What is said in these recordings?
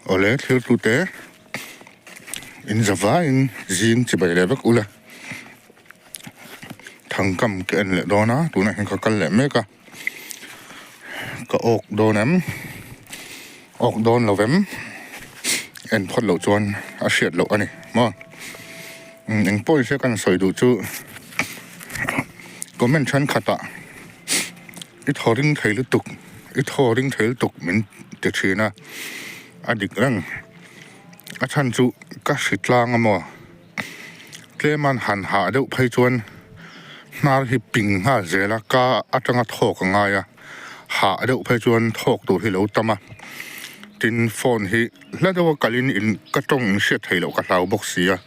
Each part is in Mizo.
Awle thiltute in za vaiin zing chibai leh vek ula thangkam ka en leh dawn a tunah hian ka kal leh mek a ka awk dawn em awk dawn lo vem en phawt loh chuan a hriat loh a ni maw eng pawh nise ka sawi duh chu comment thenkhatah. I thaw ring thei lutuk, i thaw ring thei lutuk min ti thin a, a dik reng. A chhan chu ka hri tlang a maw? Tlem an han hah deuh phei chuan hnar hi ping nghal zel a, ka atanga thawk a ngai a, hah deuh phei chuan thawk tur hi lo tam a. Tin, phone hi hla deuha kalin in ka tawng in hriat theih loh ka hlau bawk si a,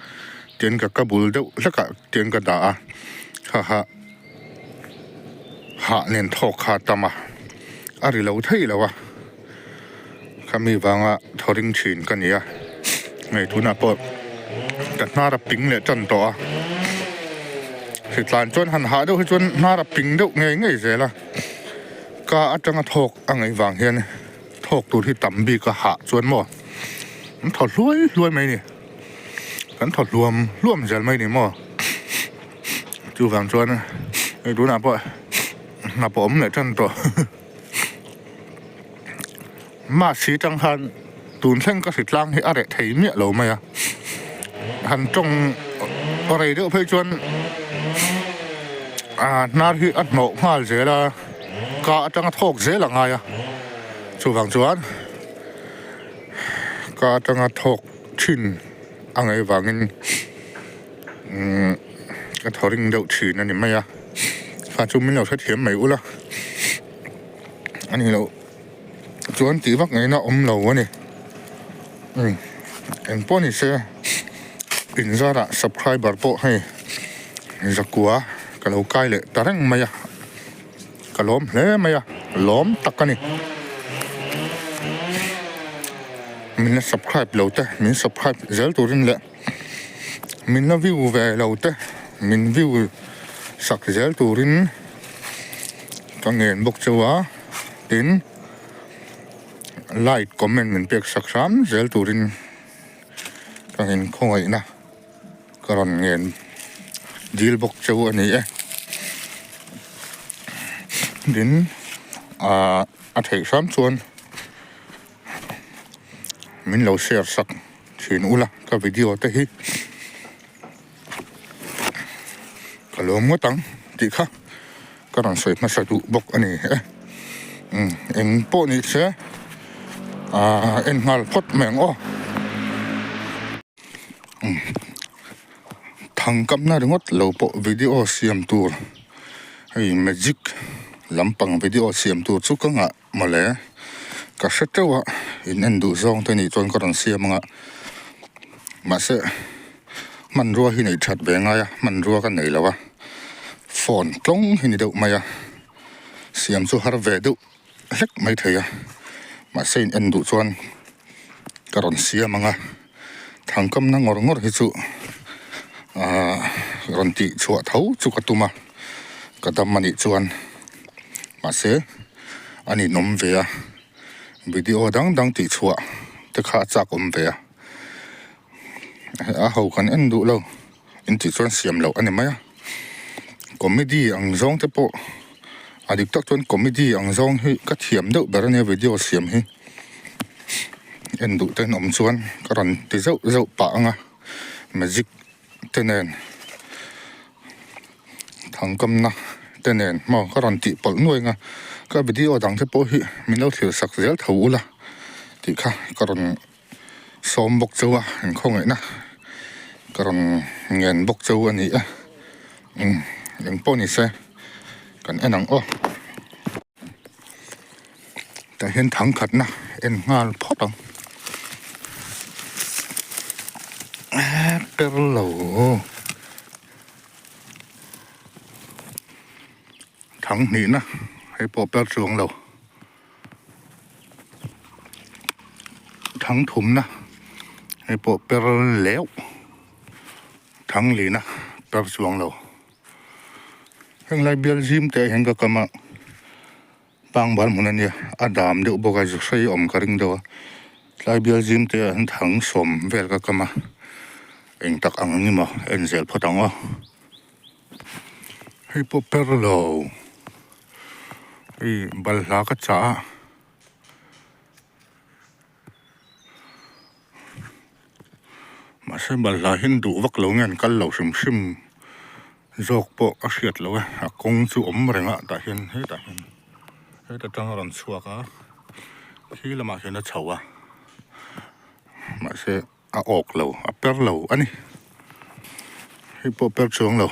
tin ka ka bul deuh hlekah tiang ka dah a, haha. Hah nen thawk kha a tam a, a ri lo thei lo a, khami vanga thaw ring thin ka ni a, hei tunah pawh ka hnar a ping leh tan tawh a, hritlan chuan han hah deuh hi chuan hnar a ping deuh ngei ngei zel a, ka atanga thawk a ngaih vang hian thawk tur hi tam bik a hah chuan maw an thaw hluai hluai mai a ni, kan thaw hluam hluam zel mai a ni maw. Chuvang chuan hei tunah pawh hna pawh awm leh tan tawh mask hi tang khan tun thleng ka hri tlang hi a reh thei miah lo mai a han tawng rei deuh phei chuan ah hnar hi a hnawh nghal zel a ka atanga thawk zel a ngai a chuvang chuan ka atanga thawk thin a ngaih vangin. Umm ka thaw ring deuh thin a ni mai a kha chu min lo hrethiam mai ula a ni loh chuan tih vak ngaihna awm lo a ni umm eng pawh ni se inzarah subscriber pawh hei zakua ka lo kai leh ta reng mai a ka lawm hle mai a lawm tak a ni min la subscribe lo te min subscribe zel turin leh. Min la view ve lo te min view sak zel turin ka ngen bawk cheu a tin like comment min pek sak hram zel turin ka in khawngaihna ka rawn ngen dil bawk cheu a ni e tin ah a theih hram chuan min lo share sak. Thin ula ka video te hi ka lawm ngawt ang tih kha ka rawn sawi hmasa duh bawk a ni e umm eng pawh ni se ahh en nghal phawt mai ang aw umm thangkamna ringawt lo pawh video siam tur hei magic lampang video siam tur chu ka ngah. Mawle, ka hre teuh a, in en duh zawng te nih chuan ka rawn siam anga, mahse hmanrua hi neih that ve ngai a, hmanrua ka nei lo a, phone tlawng hi ni deuh mai a, siam chu har ve deuh hlek mai thei a, mahse in en duh chuan ka rawn siam anga, thangkamna ngawr ngawr hi chu ahh rawn tih chhuah tho chu ka tum a, ka dam anih chuan mahse. A ninawm ve a, video dang dang tih chhuah te kha a chak awm ve a, a ho kan en duh lo in tih chuan siam loh a ni mai a, comedy ang zawng te pawh a dik tak chuan comedy ang zawng hi ka thiam deuh ber a nia video siam hi en duh te an awm chuan ka rawn ti zauh zauh pah ang a magic te nen thangkamna te nen maw ka rawn tih pawlh nuai ang a ka video dang te pawh hi min lo thlir sak zel tho ula tih kha ka rawn sawm bawk cheu a inkhawngaihna ka rawn ngen bawk cheu a ni e umm engpawh ni se kan en ang aw tah hian thangkhatna en nghal phawt ang per lo thang hnihna hei pawh per chuang lo thang thumna hei pawh per leuh thang lihna per chuang lo. Heng lai bial zim te ah hian ka kam a pangbal hmun a nia a dam deuh bawk a zu hrei awm ka ring deuh a. Tlai bial zim te ah hian thang sawm vel ka kam a eng tak ang ni maw en zel phawt ang aw hei pawh per lo hei balhla ka chah a. Mahse balhla hian duh vak lo nge an kal lo hrim hrim zawk pawh a hriat loh e a kawng chu awm reng a tah hian hetah hian heta tang a rawn chhuak a khi lamah hian a chho a mahse a awk lo a per lo a ni hei pawh per chuang lo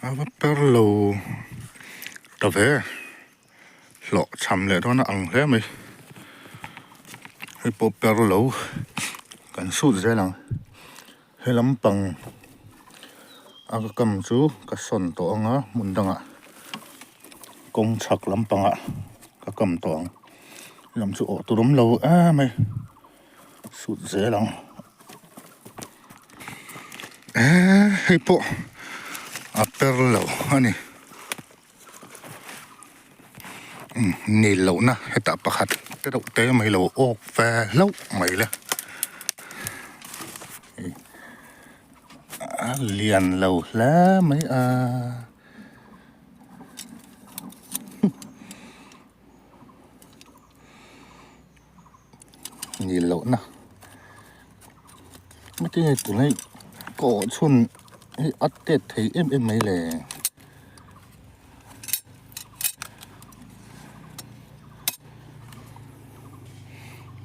a va per lo ta ve. Hlawh cham leh dawn a ang hle mai hei pawh per lo kan sut zel ang he lampang a ka kam chu ka sawn tawh ang a hmun dangah kawng chhak lampangah ka kam tawh ang lam chu awh tur awm lo em mai sut zel ang eee hei pawh a per lo a ni. Nil lohna hetah pakhat te deuh te mai lo awk ve hlauh mai le a lian lo hle mai a nil lohna heti tunah ka awh chhun hi a tet thei em em mai le.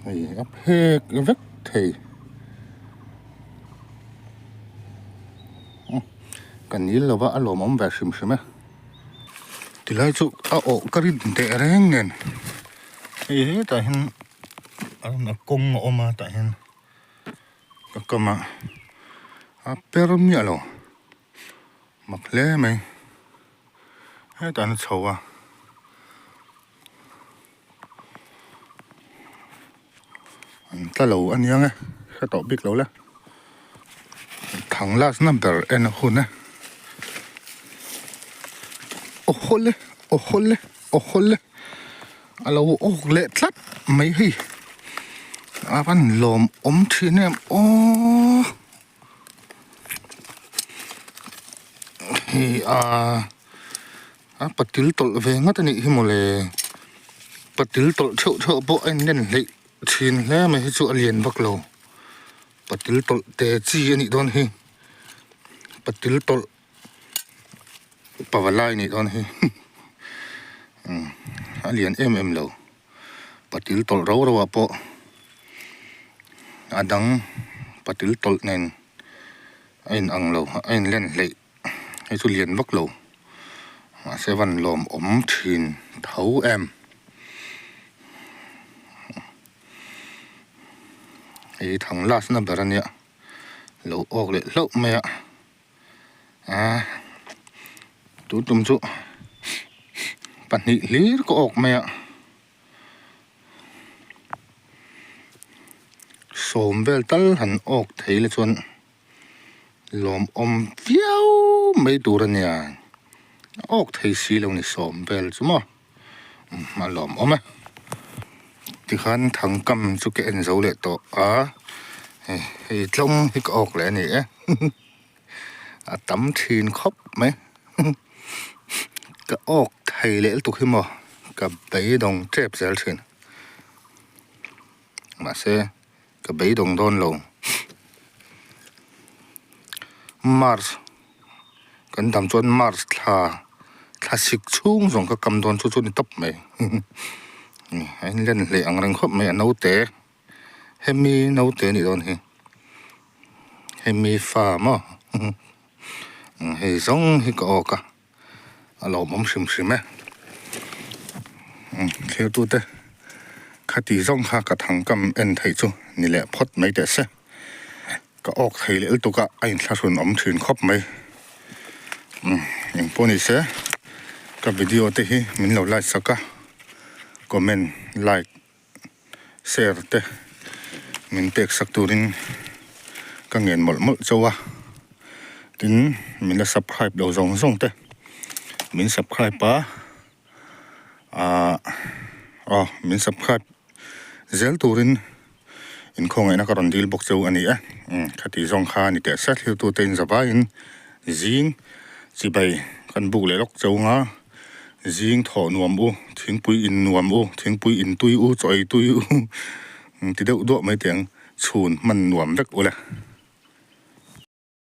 Hei a phek vek thei ka nil lova a lawmawm ve hrim hrim e tilai chu a awh ka rin teh reng nen hei hetah hian a kawng a awm a tah hian ka kam a a per miah lo. Mak hle mai hetah an chho a an tla lo a nia nge hre tawh bik lo le thang last na ber en a hun e aw hawlh e aw hawlh e aw hawlh e a lo awk leh tlat mai hei a van lawm awm thin em aww. Hei aa a patil tawlh ve ngawt a nih hi mawle patil tawlh theuh theuh pawh a inlen hleih thin hle mai hi chu a lian vak lo patil tawlh te chi a nih dawn hi patil tawlh pavalai a nih dawn hi a lian em em lo. Patil tawlh rau rau ah pawh a dang patil tawlh nen a in ang lo a in len hleih hei chu lian vak lo mahse van lawm awm thin tho em hei thang last na ber ania lo awk leh hlauh mai a. Aaa tun tum chu pahnih hlir ka awk mai a sawm vel tal han awk thei la chuan lawmawm viau mai tur a nia a awk thei si lo ni sawm vel chu maw a lawmawm e tikhan thangkam chu ka en zo leh tawh a hei tlawng hi ka awk leh a ni e. A tam thin khawp mai ka awk thei leh lutuk hi maw ka beidawng tep zel thin mahse ka beidawng dawn lo March kan dam chuan March thla thla sik chhung zawng ka kam dawn chu chu a ni tawp mai a inlen hleh ang reng khawp mai a naute. Hemi naute anih dawn hi hemi fa maw hei zawng hi ka awk a a lawmawm hrim hrim e thirtute khati zawng kha ka thangkam en theih chu ni leh phawt mai teh se ka awk thei leh lutuk a a inthlahrun awm thin khawp mai engpawh ni se ka video te hi min lo like sak a comment like. Share te min pek sak turin ka ngen mawlh mawlh chauh a tin min la subscribe lo zawng zawng te min subscribe a ahh aw min subscribe. zel turin Inkhawngaihna ka rawn dil bawk cheu a ni e. Umm khati zawng kha ni teh se thiltute in zavaiin zing chibai kan buk leh lawk cheu nga zing thawh nuam u, thingpui in nuam u, thingpui in tui u, chaw ei tui u ti deuh duah mai teh ang chhun hman nuam vek ule.